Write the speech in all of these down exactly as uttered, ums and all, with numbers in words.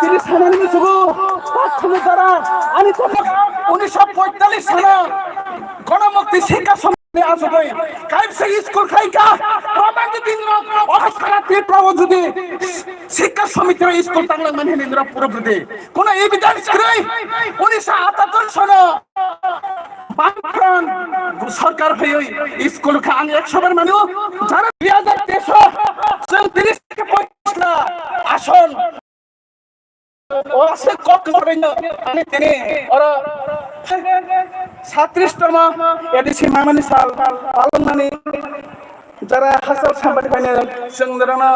Tini sanani musugo, paththani dara, ani tamo unisho poitalish sana, Ganamukti Shikkha Samiti asugoi, kaisa school khaika, pramang di dinrok, obo sara Tripura o jodi Shikkha Samiti rok school tanglang mani hinwi norok pura bwrwdi. Kono evidence kwrwi, unisho atatur sono, Bamfront sorkar phaiwi school kha ang ekso bar manu, jara dui hajar teis o chwng tris theke poichis ta ason o aswk kok kwcharaino ani tini oro satris tama A D C mamani sal palwngmani. Jara hachal sambai phainai chwng norokno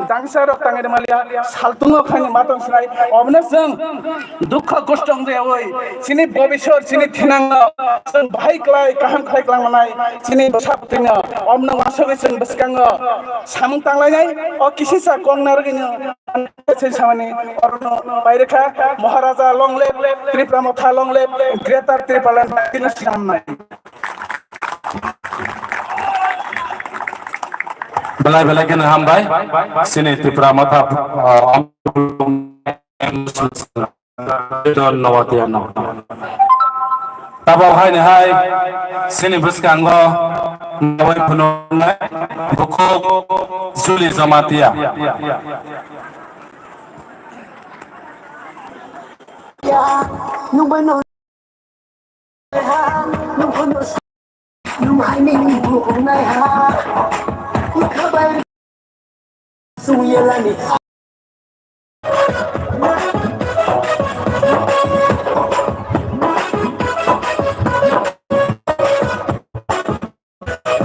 dangsa rok tangwi rwmaliya, saltungo khaini matwng sinai, obono chwng dukha kosto wngwi chini bobisor, chini thinango chwng bahai klai, kaham khlai klang manai, chini bwsa bwtwino omono uansugwi chwng bwskango samung tanglainai, o kisisa kok narwgwino samani orono pairwkha, Maharaja long live, Tripura Motha long live, Greater Tipraland tino sinamnai. Belai belai kheno hambai. Chini Tripura Motha, ah, Noatia no. Tabok haini hai chini bwskango nawai phunuknai bukhuk Juli Jamatia.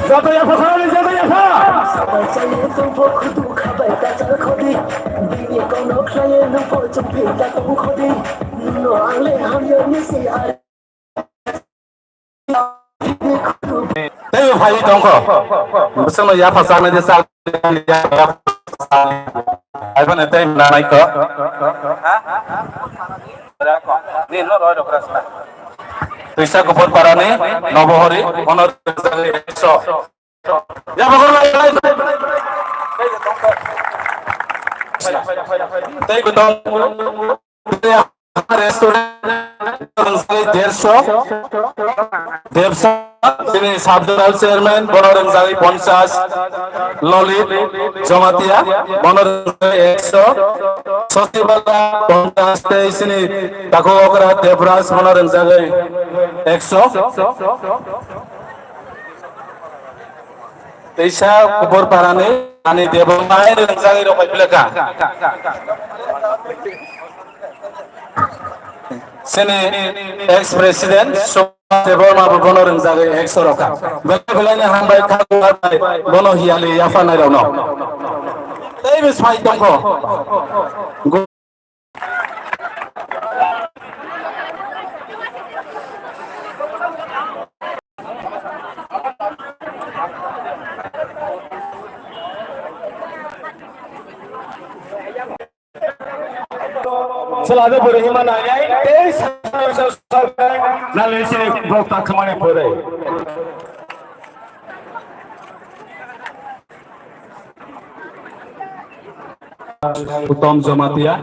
Joto yapha khawi, joto yapha. Sabai chai tongpho khudu khabai kachal khodi. Bini kono khlai nungpho chumpi ta tong khodi. No angle hamya misi ai. Tei phai tongkho. Bwswkno yapha chaknai de chak. Ai phano tei nanai kho. Ni no roi rok rasta. Twisa Kupur Parani, Nobohori, bono rwngjakgwi ekso. Tei bo tong. Restaurant rwngjakgwi derso. Debsa, chini sub zonal chairman, bono rwngjakgwi ponchash. Lolit Jamatia, bono rwngjakgwi ekso. Sosibala ponchash tei chini Taku Okra Debraj, bono rwngjakgwi ekso. Teisa Kupur Parani ani Debomai rwngjagwi rok bai beleka. Chini ex president Subhas Debbarma bo bono rwngjagwi ekso rokha. Belai belai ni hambai kha, bono hiyali yapha nai rokno. Tei bwsai tongkho. Chwla de bwrwi hima nangnai, tei sa-, sa-, sa-, nalni sini bokta khmani pore. Uttom Jamatia.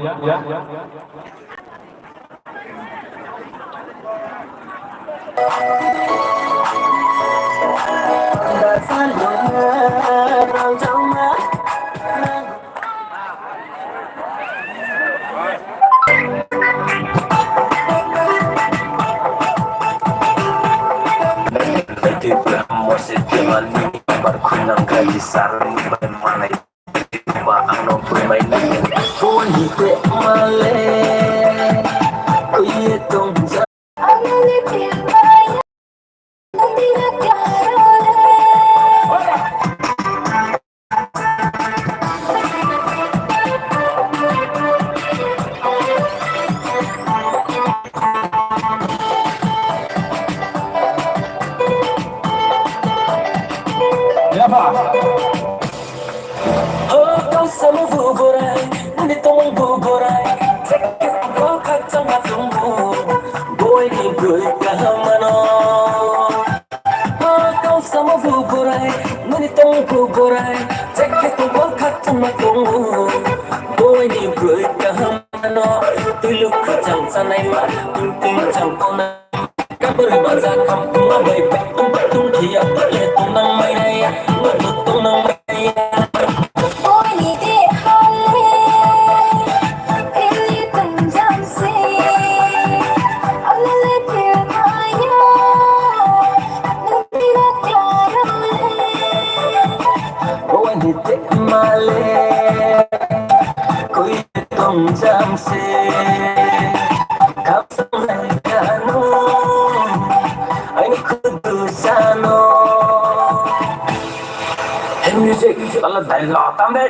Ho, kausamo bu borai, nini tong bu borai, jacket bo khakchangma tongbo, boini bwrwi kaham mano. Ho, kausamo bu borai, nini tong bu borai, jacket bo khakchangma tongbo, boini bwrwi kaham mano. Chang chanai ma, tung tung chang kona. Kabur baja kam kuma bai bai tung tung kia bale tung nang mai ya, tung tung nang mai ya. Boy ni de hale, pili tung jam se, alele pil maya, nang tira klara le. Boy ni de male, koi tung jam se, kap sang nai kano, ai kudu sano. Hey music, ala dai lo tam de.